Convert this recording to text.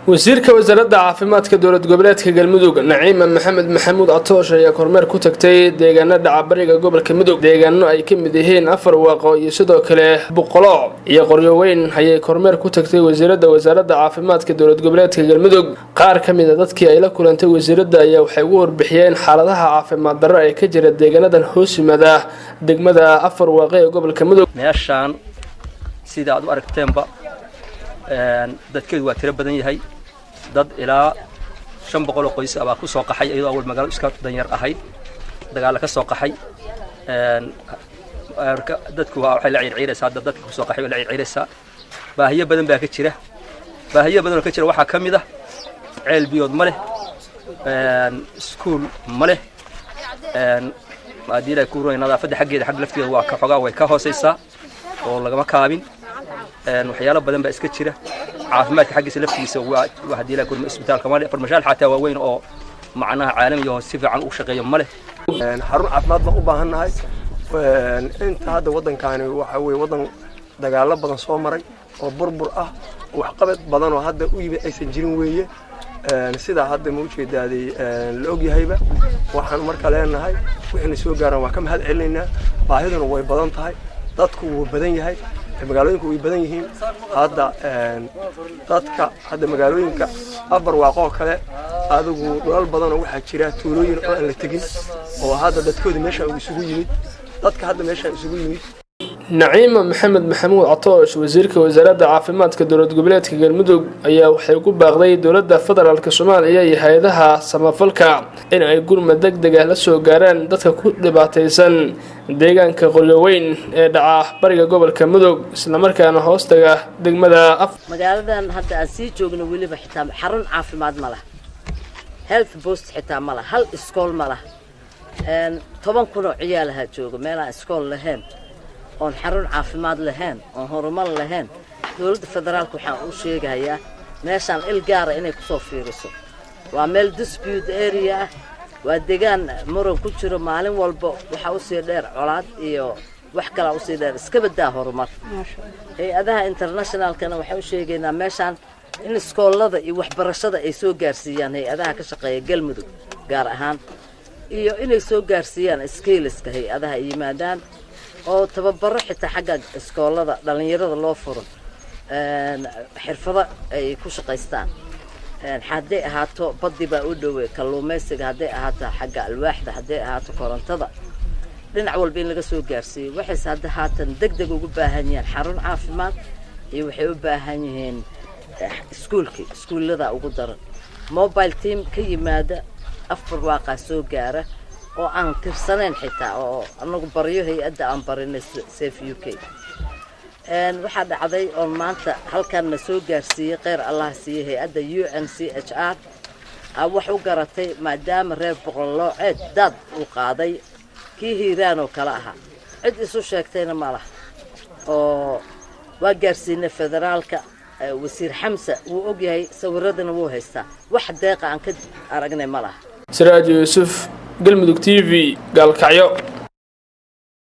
Wasiirka Wasaaradda Caafimaadka Dowlad Goboleedka Galmudug, Naciima Maxamed Maxamuud Catoosh, ayaa kormeer ku tagtay deegaano dhaca bariga gobolka Mudug. Deegaano ay ka mid yihiin Afar Waaqo iyo sidoo kale Boqolooc iyo Qoryoweyn ayay kormeer ku tagtay wasiirada Wasaaradda Caafimaadka Dowlad Goboleedka Galmudug. Qaar ka mid a dadkii ay la kulantay wasiiradda ayaa waxay ugu warbixiyeen xaaladaha caafimaad darro ee ka jira deegaanadan hoos yimaada degmada Afar Waaqe ee gobolka Mudug. Meeshaan sida aad u aragteenba, dadkeedu waa tiro badan yahay. Dad ilaa 500 oo qoys ah baa ku soo qaxay, iyadoo awal magaalo iska danyar ahayd, dagaalla ka soo qaxay. Dadku waxay la ciirciiraysaa hadda, dadka kusoo qaxay waa la ciirciiraysaa. Baahiyo badan baa ka jira. Baahiyo badan oo ka jira waxaa ka mid ah ceel biyood ma leh, iskuul ma leh. Haddii Ilahay ku ruray, nadaafadda xaggeeda, xagga lafteeda waa ka xogaa, way ka hoosaysaa oo lagama kaabin. Waxyaalo badan baa iska jira. Caafimaadka xaggiisa laftigiisa waa, haddii Ilahay kurma, isbitaalka ma leh, farmashaal xataa waaweyn oo macnaha caalamiga oo si fiican u shaqeeyo ma leh. Xarun caafimaad baan u baahannahay. Inta hadda waddankaani waxa weeye waddan dagaallo badan soo maray oo burbur ah, waxqabad badan oo hadda u yimid aysan jirin weeye. Sidaa hadda ma ujeedaaday la ogyahayba, waxaan marka leenahay wixina soo gaaraan waa ka mahad celinaynaa. Baahiduna way badan tahay, dadku wuu badan yahay, magaalooyinku way badan yihiin. Hadda dadka hadda magaalooyinka Afar Waaqoo kale, adigu dhulal badanoo waxaa jira tuulooyin oo aan la tegin oo hadda dadkooda meesha uu isugu yimid, dadka hadda meesha isugu yimid. Naciima Maxamed Maxamuud Catoosh, wasiirka Wasaaradda Caafimaadka Dowlad Goboleedka Galmudug, ayaa waxay ku baaqday dowladda federaalka Soomaaliya iyo hay-adaha samafalka in ay gurmad deg deg ah la soo gaaraan dadka ku dhibaataysan deegaanka Qoryoweyn ee dhaca bariga gobolka Mudug, islamarkaana hoostaga degmada Af Magaaladan hadda aan sii joogno weliba xitaa xarun caafimaad ma laha, health post xitaa ma laha, hal iskool ma laha. 10,000 oo ciyaalahaa jooga meelaan iskool lahayn, oon xarun caafimaad lahayn, oon horumar lahayn. Dowladda federaalka waxaan u sheegayaa meeshaan il gaara inay kusoo fiiriso. Waa meel dispute area ah, waa degaan muran ku jiro. Maalin walba waxaa usii dheer colaad iyo wax kalaa usii dheer, iska badaa horumar. Hay-adaha internationalkana waxaan u sheegaynaa meeshaan in iskoolada iyo waxbarashada ay soo gaarsiiyaan, hay-adaha ka shaqeeya Galmudug gaar ahaan, iyo inay soo gaarsiiyaan skillska, hay-adaha ay yimaadaan oo tababaro xitaa xagga iskoolada dhallinyarada loo furo, xirfado ay ku shaqaystaan, hadday ahaato baddi baa u dhowey, kalluumaysiga, hadday ahaato xagga alwaaxda, hadday ahaato korontada, dhinac walba in laga soo gaarsiiyo. Waxayse hadda haatan deg deg ugu baahan yihiin xarun caafimaad iyo waxay u baahan yihiin iskuulkii, iskuullada ugu daran. Mobile team ka yimaada Afar Waaqaa soo gaara oo aan tirsanayn xitaa, oo anagu baryo hay-adda aan barinay Safe UK. Waxaa dhacday oon maanta halkan na soo gaarsiiyey, kheyr Allah siiyey, hay-adda UNCHR wax u garatay, maadaama reer Boqollooceed daad uu qaaday kii Hiiraan oo kale ahaa, cid isu sheegtayna ma laha. Oo waa gaarsiinay federaalka, Wasiir Xamsa wuu ogyahay, sawiradana wuu haystaa. Wax deeqa aan ka aragnay ma laha. Siraaj Yuusuf, Galmudug TV, Gaalkacyo.